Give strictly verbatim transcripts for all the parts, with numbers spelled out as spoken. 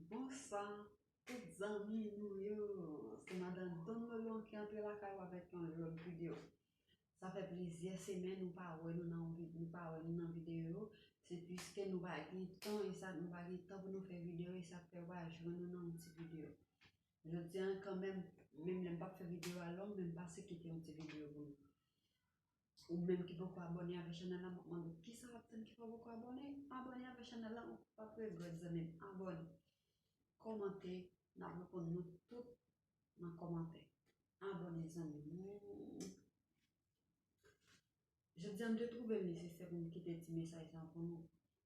Bonswa tout zanmi nou yo. Se madan Don Lolon ki antre lakay ou avèk yon lòt videyo. Sa fè plizyè semèn nou pa wè nou nan yon vid-, nou pa wè nou nan videyo yo. Se piske nou pa gen tan, e sa, nou pa gen tan pou nou fè videyo, e sa fè w pa jwenn nou nan yon ti videyo. Jodi a kanmenm, menm lè m p ap fè videyo a long, men m pase kite yon ti videyo pou nou. Ou menm ki poko abòne avèk chanèl la, m ap mande w kisa w ap tann ki fè w poko abòne? Abòne avèk chanèl la, ou p ap regrèt zanmi m. Abòne, kòmante, n ap reponn nou tout nan kòmantè. Abòne zanmi m. Jodi a m te twouve l nesesè pou m kite ti mesaj sa pou nou,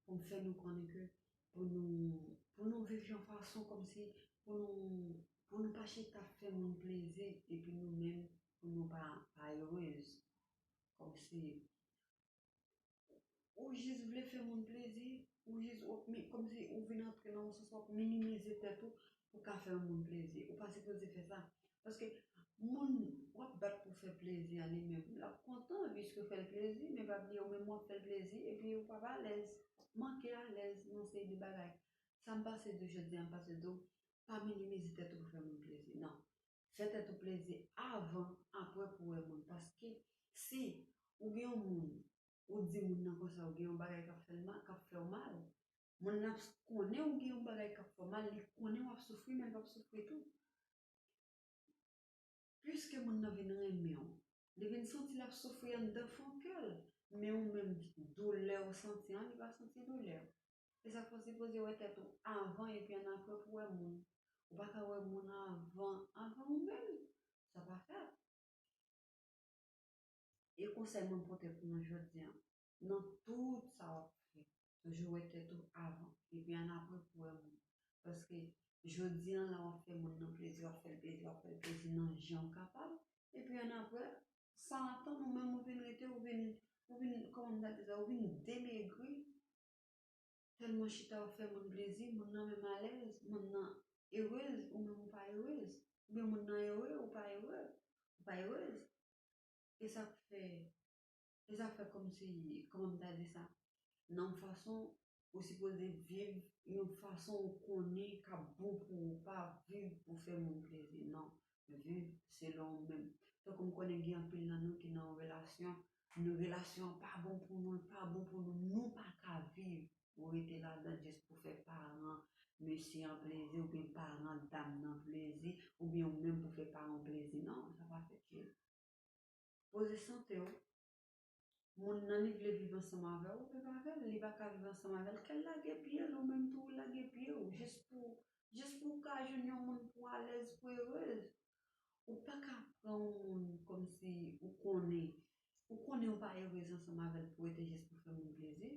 pou m fè nou konnen ke pou nou, pou nou viv yon fason kòmsi pou nou, pou nou pa chita fè moun plezi, epi nou menm pou nou pa, pa erez. Kòmsi ou jis vle fè moun plezi, ou jis, ou, mi-, kòmsi ou vin antre nan yon sans w ap minimize tèt ou pou ka fè yon moun plezi. Ou pa sipoze fè sa. Paske moun w ap bat pou fè plezi a li menm, l ap kontan piske w fè l plezi, men pa bliye ou menm w ap fè l plezi, epi ou p ap alèz, manke alèz nan seri de bagay. Sa m pase di w jodi a, m pase di w, pa minimize tèt ou pou fè moun plezi. Non. Fè tèt ou plezi avan, apre pou w wè moun. Paske si ou gen yon moun, ou di moun nan konsa, ou gen yon bagay k ap fè l mal, k ap fè w mal, moun nan ap konnen ou gen yon bagay k ap fè w mal, li konnen w ap soufri, men l p ap soufri tou. Piske moun nan vin renmen w, li vin santi l ap soufri anndan fon kè l, men ou menm, doulè ou santi an, li pa santi doulè. E sa fè w sipoze wè tèt ou avan epi annapre pou wè moun. Ou pa ka wè moun avan, avan ou menm. Sa pa fèt. E konsèy mwen pote pou nou jodi a, nan tout sa w ap fè, toujou wè tèt ou avan, epi annapre pou wè moun. Paske jodi a la w ap fè moun nan plezi, w ap fè l plezi, w ap fè l plezi nan jan w kapab, epi annapre, san atann ou menm ou vin rete, ou vin, ou vin, kòman m ta di sa, ou vin demegri. Tèlman chita w ap fè moun plezi, moun nan menm alèz, moun nan erez, ou menm ou pa erez. Oubyen moun nan ere, ou pa ere, ou pa erez. E sa k fè, e sa k fè kòmsi, kòman m ta di sa? Nan yon fason, ou sipoze viv yon fason ou konnen k ap bon pou ou, pa viv pou fè moun plezi, non. Viv selon ou menm. Tankou m konnen gen anpil nan nou ki nan yon relasyon, nou relasyon an pa bon pou nou, l pa bon pou nou, nou pa ka viv. Ou rete ladan jis pou fè paran mesye an plezi, oubyen paran dam nan plezi, oubyen ou menm pou fè paran w plezi. Non, sa pa fèt, cheri. Poze sante w. Moun nan li vle viv ansanm avè w, viv avè l. Li pa ka viv ansanm avè l, kè l lage pye l, ou menm tou ou lage pye w, jis pou, jis pou w ka jwenn yon moun pou w alèz, pou w erez. Ou pa ka pran yon moun kòmsi ou konnen, ou konnen ou pa erez ansanm avè l pou rete jis pou fè moun plezi.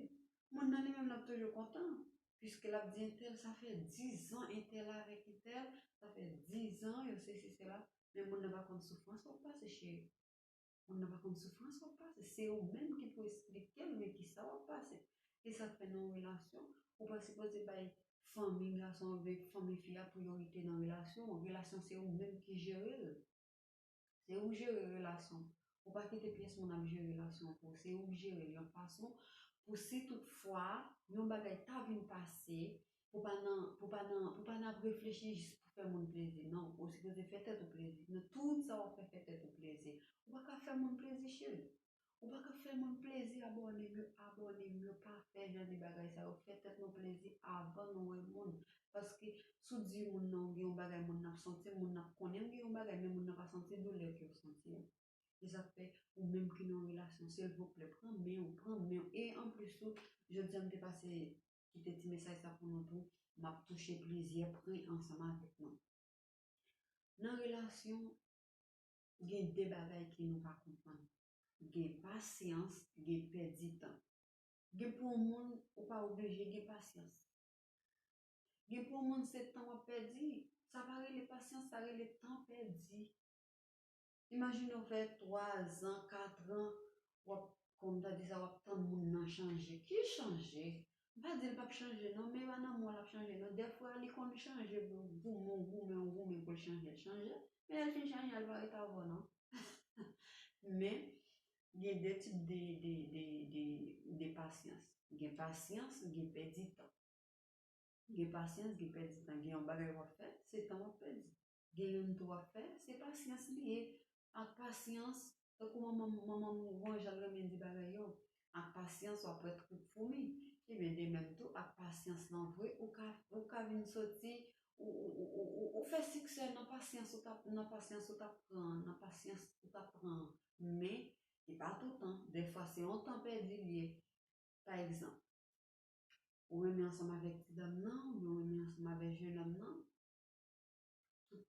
Moun nan li menm l ap toujou kontan, piske l ap di entèl, sa fè dizan entèl avèk entèl, sa fè dizan yo sesi sela, men moun nan pa konn soufrans w ap pase, cheri. Moun nan pa konn soufrans w ap pase. Se ou menm ki pou esplike l men kisa w ap pase. E sa k fè nan yon relasyon, ou pa sipoze bay fanmi gason oubyen fanmi fi a priyorite nan relasyon an. Relasyon se ou menm ki jere l. Se ou jere relasyon. Ou pa kite pyès moun ap jere relasyon an pou ou. Se ou k jere l yon fason pou si tout fwa yon bagay ta vin pase, pou pa nan, pou pa nan, pou pa nan ap reflechi jis pou fè moun plezi. Non, ou sipoze fè tèt ou plezi. Nan tout sa w ap fè, fè tèt ou plezi. Ou pa ka fè moun plezi, cheri. Ou pa ka fè moun plezi, abòne m yo, abòne m yo, pa fè jan de bagay sa yo. Fè tèt nou plezi avan nou wè moun. Paske si w di moun nan ou gen yon bagay, moun nan ap santi, moun nan ap konnen ou gen yon bagay, men moun nan pa santi doulè ke w santi an. E sa k fè ou menm ki nan yon relasyon, silvouplè, pran men w, pran men w. E anplis tou, jodi a m te pase kite ti mesaj sa pou nou tou, m ap touche plizyè pwen ansanm avèk nou. Nan relasyon, gen de bagay ke nou pa konprann. Gen pasyans, gen pèdi tan. Gen pou yon moun, ou pa oblije gen pasyans. Gen pou yon moun, se tan w ap pèdi. Sa pa rele pasyans, sa rele tan pèdi. Imajine w fè twa zan, kat an, w ap, kòm ta di sa, w ap tann moun nan chanje. Ki chanje? M pa di l p ap chanje, non, men e pa nan mò l ap chanje, non. Dèfwa, li konn chanje, goumen, goumen, goumen pou l chanje, l chanje. Men lè l fin chanje, l pa ret avè w, non. Men, gen de tip de, de, de, de, de pasyans. Gen pasyans, gen pèdi tan. Gen pasyans, gen pèdi tan. Gen yon bagay w ap fè, se tan w ap pèdi. Gen youn tou w ap fè, se pasyans li ye. Ak pasyans, tankou manman manman m, bon jan l renmen di bagay yo, ak pasyans w ap wè twoup foumi. Ebyen, de menm tou, ak pasyans lan vre, ou ka, ou ka vin soti, ou, ou, ou, ou, ou, ou fè siksè nan pasyans ou t ap, nan pasyans ou t ap pran, nan pasyans ou t ap pran. Men, e pa toutan, dèfwa se yon tan pèdi l ye. Pa egzanp, ou renmen ansanm avèk ti dam nan, oubyen ou renmen ansanm avèk jenòm nan, tout,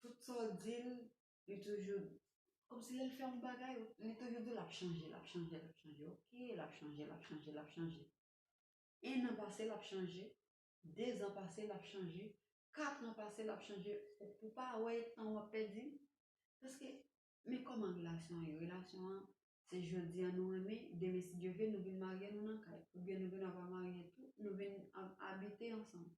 tout sa w di l, li toujou, kòmsi lè l fè yon bagay, li toujou di w l ap chanje, l ap chanje, l ap chanje. Oke, l ap chanje, l ap chanje, l ap chanje. En an pase, l ap chanje. De zan pase, l ap chanje. Kat an pase, l ap chanje. Ou, ou pa wè tan w ap pèdi? Paske, men kòman relasyon an ye? Relasyon an, se jodi a nou renmen, demen, si Dye vle, nou vin marye, nou nan kay. Oubyen nou vin ava marye tou, nou vin a-, abite ansanm.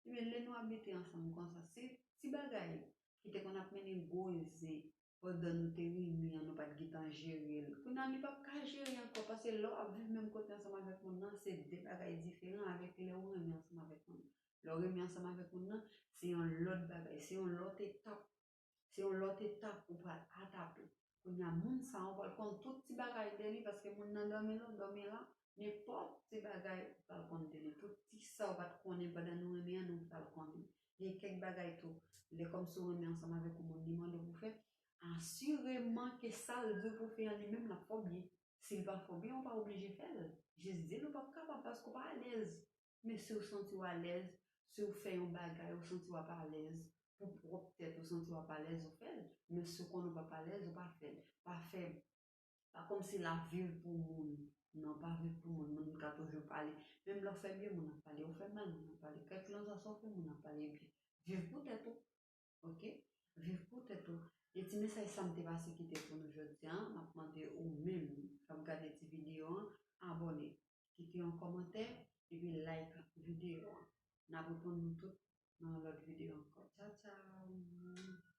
Ebyen, lè nou abite ansanm konsa, se ti bagay ki te konn ap mennen gwo zen pandan nou te renmen an, nou pa t gentan jere l. Kounye a, li p ap ka jere ankò, paske lè w ap viv menm kote ansanm avèk moun nan, se de bagay diferan avèk lè w renmen ansanm avèk moun nan. Lè w renmen ansanm avèk moun nan, se yon lòt bagay, se yon lòt etap. Se yon lòt etap ou pral atape. Kounye a, moun sa a, ou pral konn tout ti bagay de li, paske moun nan dòmi la, dòmi la, nenpòt ti bagay ou pral konn de li. Tout ti sa ou pa t konnen pandan nou renmen an, nou pral konnen. Gen kèk bagay tou, lè kòmsi w renmen ansanm avèk yon moun, li mande w pou fè, asireman ke sa l di w pou fè an, li menm l ap fè w byen. Si l pa fè w byen, ou pa oblije fè l. Jis di l ou p ap kapab paske w pa alèz. Men si w santi w alèz, si w fè yon bagay, ou santi w ap alèz, pou pwòp tèt ou santi w ap alèz, ou fè l. Men si w konnen w p ap alèz, ou pa fè l. Pa fè, pa kòmsi l ap viv pou moun. Non, pa viv pou moun. Moun ka toujou pale. Menm lè w fè byen, moun ap pale. Ou fè mal, moun ap pale. Kèlkeswa sa w fè, moun ap pale byen. Viv pou tèt ou. Oke? Viv pou tèt ou. E ti mesaj sa m te pase kite pou nou jodi a, m ap mande ou menm k ap gade ti videyo an, abòne, kite yon kòmantè, epi like videyo an. N ap reponn nou tout nan yon lòt videyo ankò. Tchaw, tchaw!